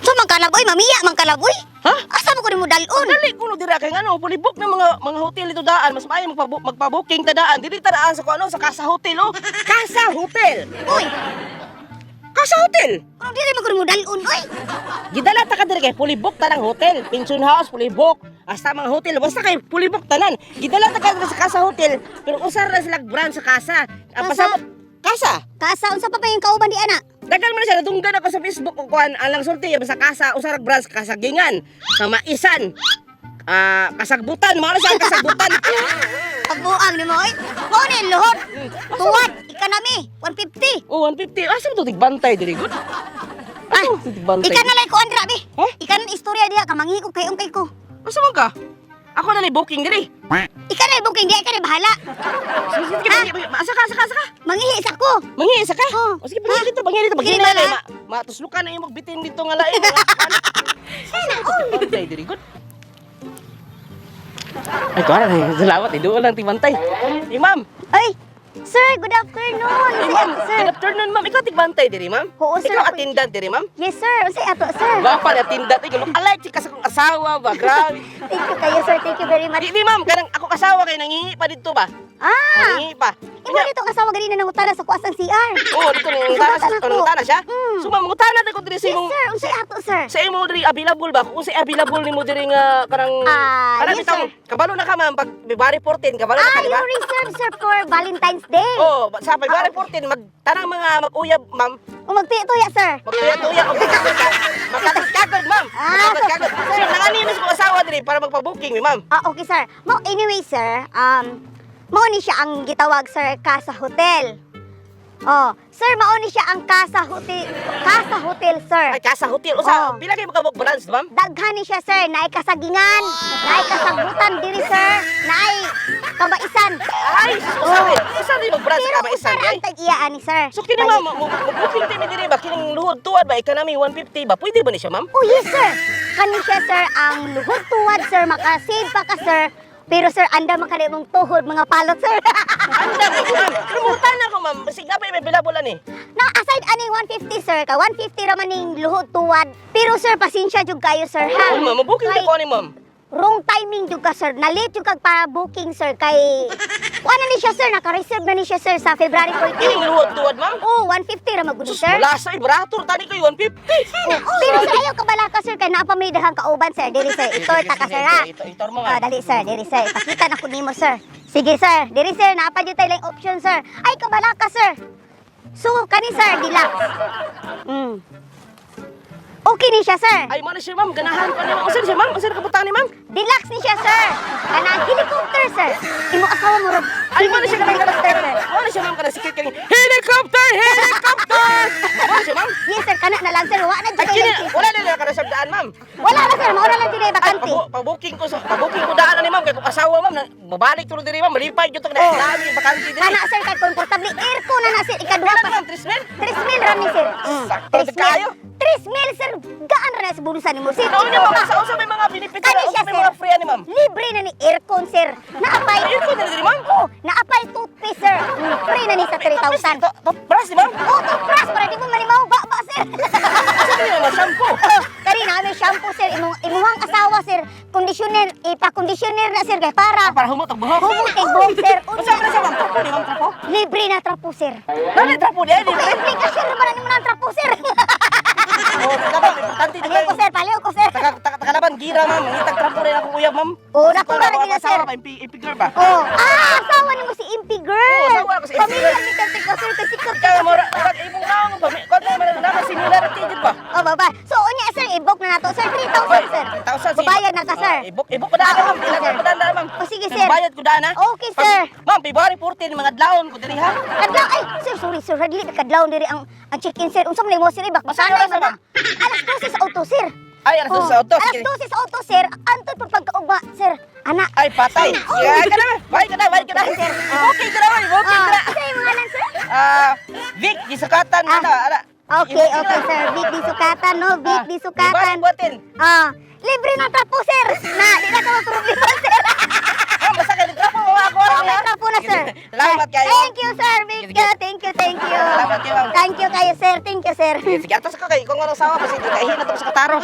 So man kalaboy, mamiya man kalaboy. Ha? Asa mo ko nimo dalon? Dali kuno dira kay ngano fully book ng mga hotel dito daan, mas maayo magpa-booking ta daan. Dili ta daan sa kuno sa Casa Hotel oh. Casa Hotel. Uy, Casa Hotel. kung dili man ko nimo dalon, oy. Gidala ta ka diri kay fully book tanang hotel, pension house fully book. Hasta mga hotel basta kay fully book tanan. Gidala ta ka diri sa Casa Hotel, pero usar ra sila brand sa Casa. Ang Casa? pasabot Casa. Kasa unsa pa pa yung kauban di ana? Dagal man na siya, nadunggan ako sa Facebook ko kuan alang sulti sa Casa, usar ra branch Kasagingan, sa Maisan. Ah, kasagbutan, mga siya ang kasagbutan. Pagbuang nimo oy. Mao ni luhod. Tuwad economy 150. Oh, 150. Asa mo to tigbantay diri good? Ah, Asa mo to tigbantay? Ika na lang ko andra be. Huh? Ika na istorya diha ka mangiko kay ungkay ko. Asa man ka? Ako na ni booking diri. Ika na booking diha, ika na bahala. Sige, sige, sige, asa ka, asa ka, asa ka? Mangihi sa ko. Mangi isa ka? Oh. O sige, pangyari dito, pangyari dito. Sige, Pangyari bala. na, matuslukan na yung magbitin dito nga lain. Sana all. Tigbantay diri good. Ay, kuwara na, salamat. Iduol lang tigbantay. Eh, ma'am. Ay, sir, good afternoon. Eh, ma'am. Sir. Good afternoon, ma'am. Ikaw tigbantay diri, ma'am? Oo, sir. Ikaw attendant diri, ma'am? Yes, sir. Unsay ato, sir? Gwapa na attendant. Ikaw, look alike ka sa kong asawa ba? Grabe. Thank you kayo, sir. Thank you very much. Di, di, ma'am. Kanang ako asawa kay nangingi pa dito ba? Ah! Nangingi pa. Imo dito ang asawa ganina nang utana sa kuas ang CR. Oo, dito nang Sugatan utana, ako. nang utana siya. So ma'am, utana ta ko diri sa Yes, imong sir. Unsay ato, sir? sa imo diri available ba? Kung unsay available nimo diri nga kanang Ah, kanang yes, bitawng, sir. kabalo na ka ma'am pag February 14, kabalo na ka, Ah, di ba? you reserve, sir, for Valentine's Day. Oo, sa February 14 mag tanang mga mag-uyab, ma'am. O magtuya-tuya, sir. Magtuya-tuya og magkagod-kagod, ma'am. Ah, Magkagod-kagod. Sir, nangani mi sa asawa diri para magpa-booking mi, ma'am. Ah, okay, sir. Mo, anyway, sir, mao ni siya ang gitawag, sir, Casa Hotel. Oh, sir, mao ni siya ang Casa Hotel, Casa Hotel, sir. Ay, Casa Hotel. Usa, Oo. pila kay makabok branch, ma'am? Daghan ni siya, sir. Naay kasagingan, naay kasagutan diri, sir. Naay kabaisan. Ay, usa rin. Usa rin mag-branch Pero sa Kabaisan, usar di ay. ang tag-iya ani, sir. So kini ma'am, mo-booking ti mi diri ba kining luhod tuad ba economy 150 ba? Pwede ba ni siya, ma'am? Oh, yes, sir. Kani siya, sir, ang luhod tuwad, sir. Makasave pa ka, sir. Pero, sir, anda makali mong tuhod, mga palot, sir. Anda ko, ma'am. Pero mutan ako, ma'am. Sige na pa may available ani. Na aside ani 150, sir, ka 150 ra man ning luhod tuwad. Pero sir, pasensya jud kayo, sir, ha. Oh, ma'am, mo-booking Kay ti ko ani, ma'am. wrong timing jud ka, sir. Na-late jud kag pa booking, sir, kay kuan na ni siya, sir, naka-reserve na ni siya, sir, sa February 14. Kining luhod tuad, ma'am. Oh, 150 ra magud Sus, sir. wala sa barato tani koy 150. Oh, pero sir, ayaw kabala ka, sir, kay naa pa may dahang kauban, sir. Diri, sir, itor ta ka, sir, ha. Ito, itor mo, Ah, ma'am. dali, sir, diri, sir. Ipakita na ko nimo, sir. Sige, sir. Diri, sir, naa pa jud tay laing option, sir. Ay, kabala ka, sir. So, kani, sir, deluxe. Okay ni siya, sir. Ay, mo na siya, ma'am. Ganahan ko ni ma'am. Unsa ni siya, ma'am? Unsa na kabutang ni ma'am? Deluxe ni siya, sir. Kanang helicopter, sir. Imo asawa mo rob. Ay, mo na siya kanang Helicopter, sir. Mo na siya, ma'am, kanang sikit kaning helicopter, helicopter. Mo na siya, ma'am. Yes, sir, kana na lang, sir. Wa na Ay, jud kini, kay wala na na ka daan, ma'am. Wala na, sir. Mauna lang dili Ay, bakante. pabuking ko sa pabuking ko daan ani ma'am kay kung asawa ma'am na- babalik to diri ma'am, malipay jud to na dami bakante diri. Kana, sir, kay komportable aircon na na, sir. Ikaduha Kailan pa. ma'am, 3,000? 3,000 ra ni, sir. Sakto 3,000. kayo. 3,000, sir. Gaan ra na sa bulusan nimo, sir. Ano niya ma'am, sa usa may mga benefit Kani na, usa siya, may sir. mga free ani ma'am. Libre na ni aircon, sir. Naapay. Aircon na diri ma'am. Oh, naapay toothpaste, sir. Free na ni sa 3,000. To brush ni ma'am. Oh, toothbrush para di mo manimaw ba ba, sir. Asa ni ma'am shampoo? Oh, kani na may shampoo, sir. Imong imuhang asawa, sir. Conditioner, ipa-conditioner na, sir, kay para Para humot ang buhok. humot ang buhok, sir. Usa man siya ma'am, trapo ni ma'am trapo. Libre na trapo, sir. Nani trapo di ay Okay, libre. implikasyon naman na nimo ng trapo, sir. Oh, taka ma'am, importante di Paliw ko, sir. Paliw ko, sir. Taka taka takalaban gira ma'am, ngitag trapo rin ako uyab ma'am. Oh, natura na gina, sir. Asawa ba impi impi girl ba? Oh, ah, asawa nimo si Impi girl. Oo, asawa ko si Impi girl. Pamilya ni Sir Tico, sir, kay sikat. Kaya mo ra imong naong pa, kon man na similarity jud ba? Oh, baba. So, unya, sir, i-book na nato. Sir, 3,000, sir. 3,000 Babayad na ka, sir. Ah, i-book ko daan ma'am. Okay, Ilan sir. ko daan ma'am. Oh, sige, sir. Bayad ko daan ha. Okay, sir. Ma'am, February 14 mga adlawon ko diri ha. Kadlaw, ay, sir, sorry, sir. Dili na kadlaw diri ang check-in, sir. Unsa man imo, sir, ibak Unsa masanay oras man na, na. Alas 12 sa auto, sir. Ay, alas 12 sa auto. Alas Sige. 12 sa auto, sir. Antod pa pagkaugma, sir. Ana. Ay, patay. Sana, oh. Yeah, ka na. Bye ka na, bye ka na. Sir. I-booking ko na, ma'am. I-booking ko na. Ah, sir, yung ngalan, sir? Ah, Vic, gisukatan Ah. na, ala. Okay, okay, sir. Vic di sukatan, no? Vic di sukatan. February 14. Ah, libre na trapo, sir. Na, di na ka magproblema, sir. Ma'am, basta kayo trapo, mama ako. Okay ra po na, sir. Salamat kayo. Thank you, sir. Thank you, thank you, thank you. Salamat kayo, ma'am. Thank you kayo, sir. Thank you, sir. Sige, atas ka kay kung ano sawa kasi di kahihin na to sa kataro.